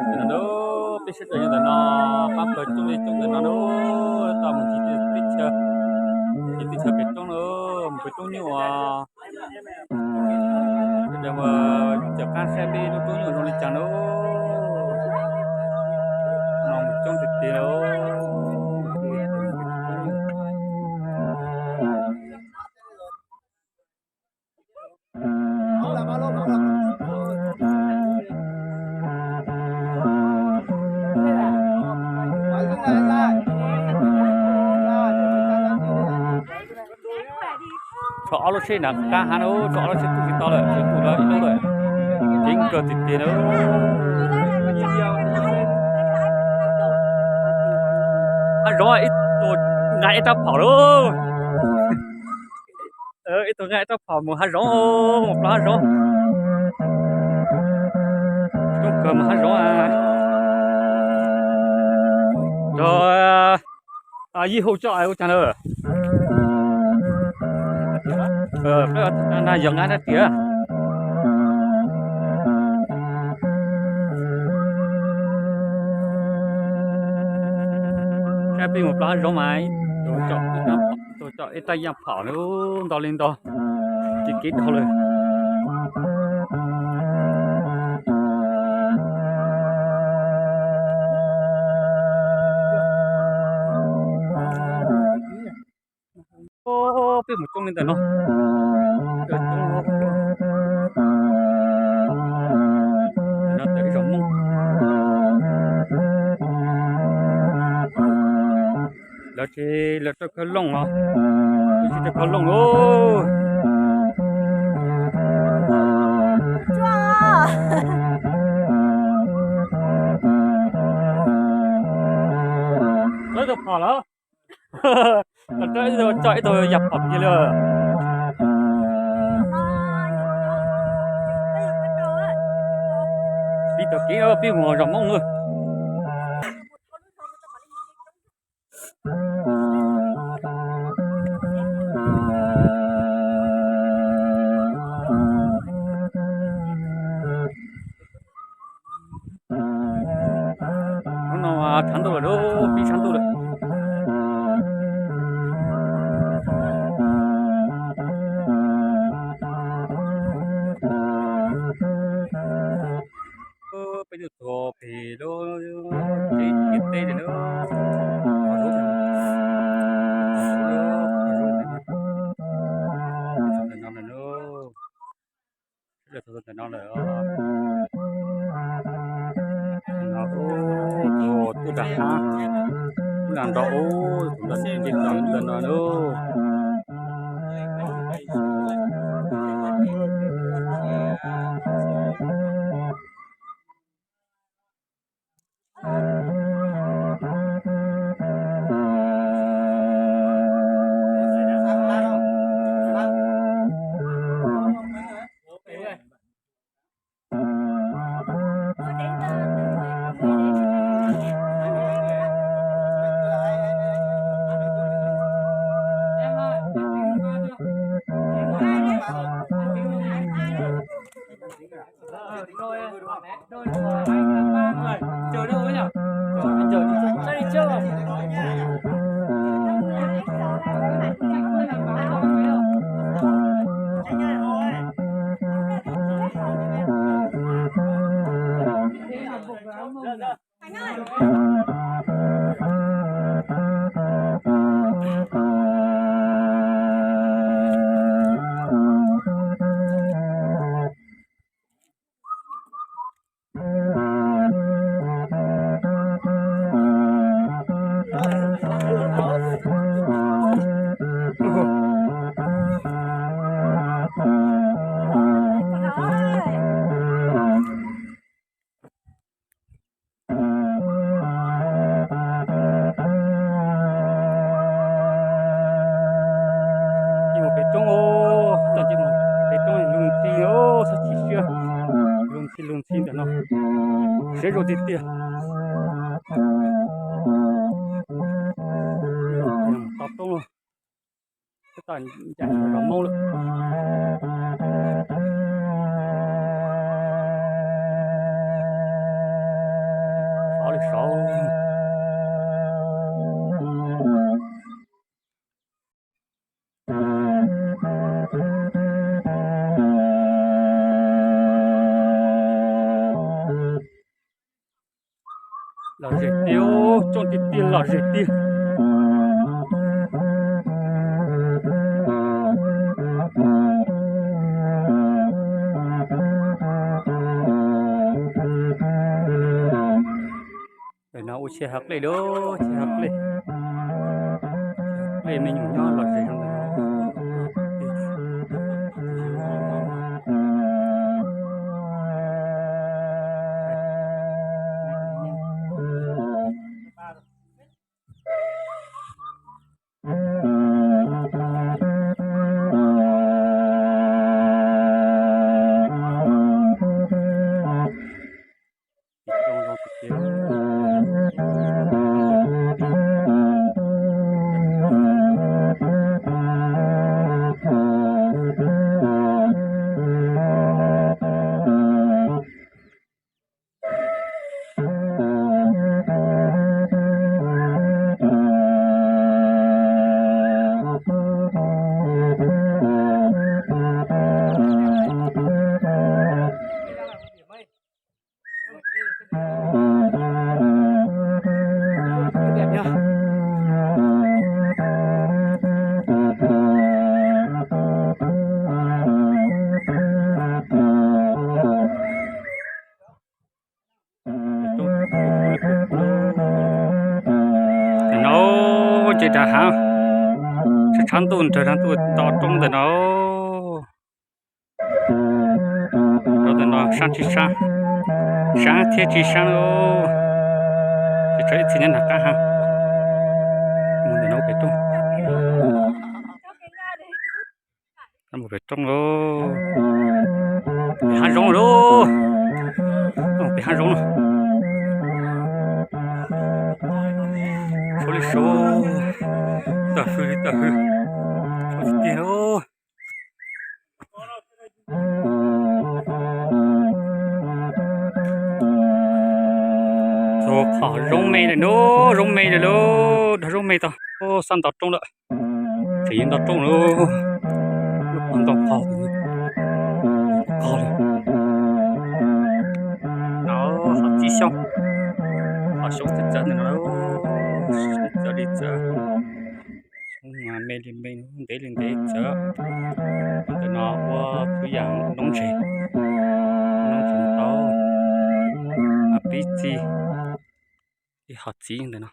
Peb sawv daws nyob ntawm no, pab pawg coob li coob ntawm no na, tau mus ncig teb chaws, ncig teb chaws pem roob na, mus pem roob nyuj os. Sawv daws mus cov qab saib peb lub roob nyuj zoo li cas na, no mus coob tiag tiag. Tso ob lub tsheb nram qab hav na, tso ob lub tsheb twb tsis tau lawm, tsis tau lawm, ib lub lawm. Ceev kawg tiag tiag na. Hav zoov ib tug nqa ib rab phom lauj. Ib tug nqa ib rab phom mus hav zoov, mus plob hav zoov. Coob kawg mus hav zoov. Nrog yij hu coj ua caag lawm. Peb na yog nqa rab riam. Saib peb mus plob hav zoov mas, tus coj ib rab yaaj phom lub nto li nto, tsis kev dhau lawm. Peb mus coob li ntawm no, no tawm ib zos Hmoob. Lawv tsis, lawv rau khawv looj os, tsis rau khawv looj os. Lawv rau phom lawm. Lawv rau ib tug coj ib tug yam phom kiag li. Pib tau kev pib mus zos Hmoob na. Hnub no tshav ntuj lawm lauj, pib tshav ntuj lawm. Peb tuaj txog pem lub tsev ciam teb li na. Ntawm no lawm. Ub, tus tub nram hav, tub nram nrog ub, tus nrog nce tom ntawm no lauj. Ces mus pem roob, toj ces mus pem roob lug ntxhi, xyov chim siab, lug ntxhi lug ntxhi ntawm no, siab zog tiag tiag. Tau roob lawm, tab tom ncaim zos Hmoob lawm. Los ze tiag, coob tiag tiag, los ze tiag. Ntawm no ua tsheb hav dlej lauj, tsheb hav dlej. Dlej me nyuam nyob los ze zoo ntawm no. No ces rau hav, tshav ntuj nrog rau ntuj nto roob ntawm no. Rau ntawm no sab tsis sab, sab thiab tsis sab. Tsis tshuav ib txhia nyob nram qab hav. Mus ntawm no pem roob. Mus pem roob lauj. Pem hav zoov lauj. Pem hav zoov no. Suav li suav, tag hwj li tag hwj, suav tiag tiag lauj. Txog qhov zoov me lawm lauj, zoov me lawm lauj, dhau zoov me tau, xab nto roob lawm. Tseem yuav nto roob lauj. Lub qhov ntoo qaug, qaug li. No qhov txiv xyoob, qhov xyoob txawv txawv ntawm no, xyoob txawv li txawv. Xyoob me li me, ntev li ntev txawv. Ntawm no ua txhua yam noob ntses, noob ntses tau, pib txi ib hom txiv ntawm no.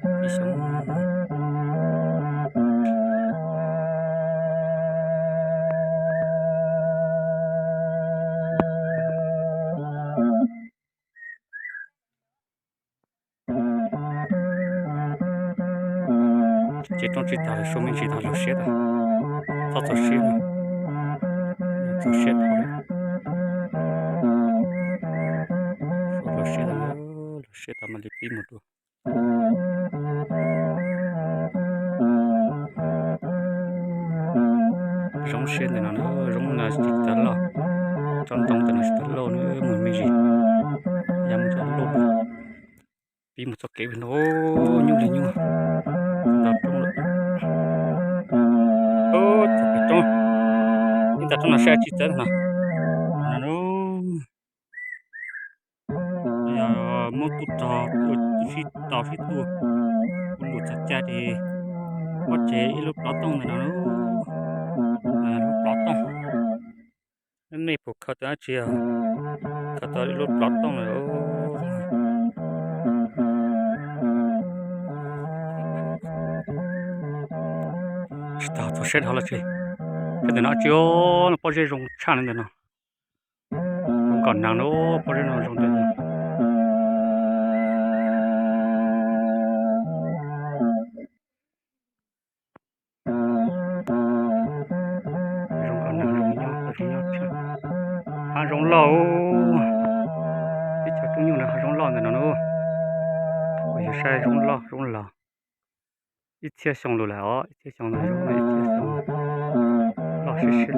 Ib xyoo ces roob tsis tag, suav me ntsis tag, lug siab tag, txhob txaus siab, txaus siab tag, suav lug siab tag, lug siab tag mam li pib mus dua. Zoov siab ntawm no, zoov no tsis tau loj, tsob ntoo ntawm no tsis tau loj, mus me ntsis, yog mus txog loj, pib mus txoj kev no nyuaj li nyuaj, nto roob lawm. Txog pem roob, ib nta roob no saib tsis txawv no. Yog muab tub rog tuaj sib tau sib tuaj, kuv lus txog caj ces pob tseg ib lub plov tooj ntawm no, lub plov tooj. Nej puas khaws tau dab tsi, khaws tau ib lub plov tooj lawm. Tsis tau txog siab dhau los tsis, ntawm no tsis, pob zeb zoo tshaj li ntawm no. Zoo nkauj nag lub pob zeb no zoo ntawm no. Zoo nkauj nag zoo nyob, zoo nyob tshaj. Hav zoov loj, teb chaws tub nyuj no hav zoov loj ntawm no na. Kuv yog saib zoov loj zoov laus. Ib txhiab xyoo lug lawm os, ib txhiab xyoo lug, ib txhiab xyoo loj siab siab.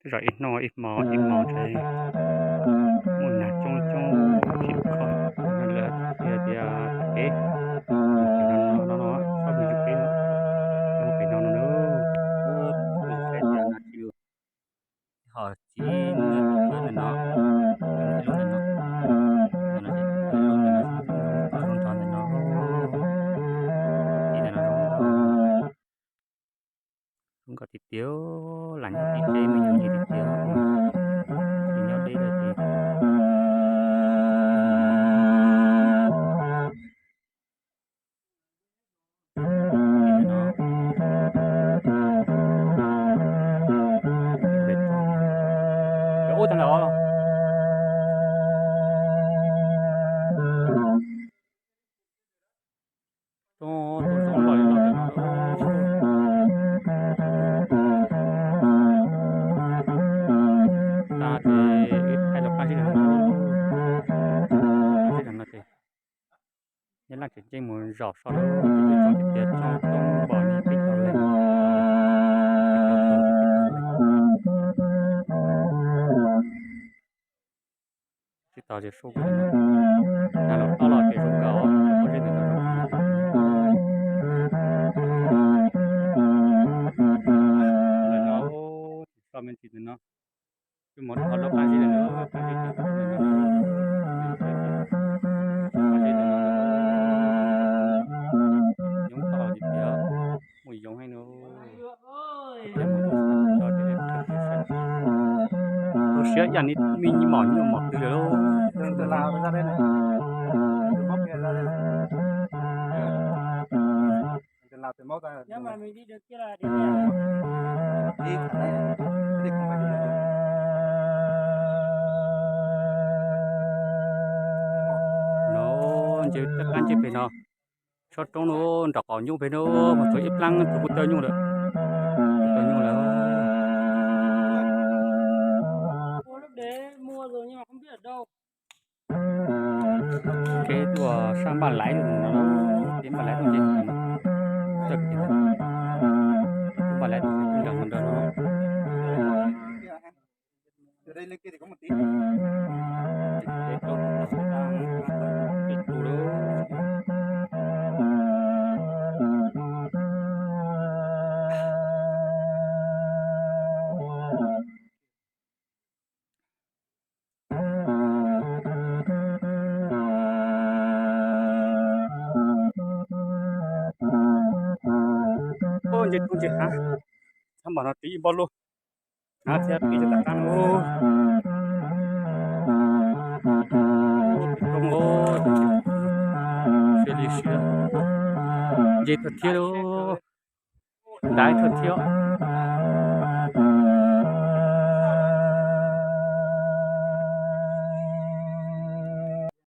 Tej zaum ib hnub ib hmo ib hmo ntshe muaj nag coob coob phim kho lawv qhia tias pem no no txhob mus ntawm peb no, pem no no na. Ho txiv ntawm no, lub ntawm no, lub ntawm no, txiv ntawm no zoo nkauj tiag tiag, lam nyob tib teb me nyuam ntse tiag tiag, tsis nyob deb lawm ces. Ub tag los. Tus zoov los los no. Tas ces wb thaij los pab zib no, pab zib no ces nyob laj tseem ceeb mus zaum so lawm, tias tsoom toob npom ni peb caug leej, peb caug tug, peb caug leej. Tsis tas ces sub, nag los tob los ces zoo nkauj, pab zib ntawm no zoo. Ntawm no tsis so me ntsis ntawm no, twb mus rau lub qab zib ntawm no, qab zib ntawm no, qab zib ntawm no, yoov toj li tias muaj yoov heev no. Tus siab yam li me nyuam mom nyuj mom twg lawm lauj. No nce taj qab nce pem no, tsob roob no nram qaum nyuj pem no, mas tsuas ib plaab tsuas kuj tau nyuj lawm, tau nyuj lawm. Kev tuaj sab Npaj Laiv no, kev Npaj Laiv tuaj nce, tuaj kev Npaj Laiv tuaj nram ntawd no. Ntse tub ntse hav, txhob npam no tiv ib npab lub hav thiab pib cov tom qab no. Zoo siab li siab, ntse thawj thiab lauj, ntaiv thawj thiab.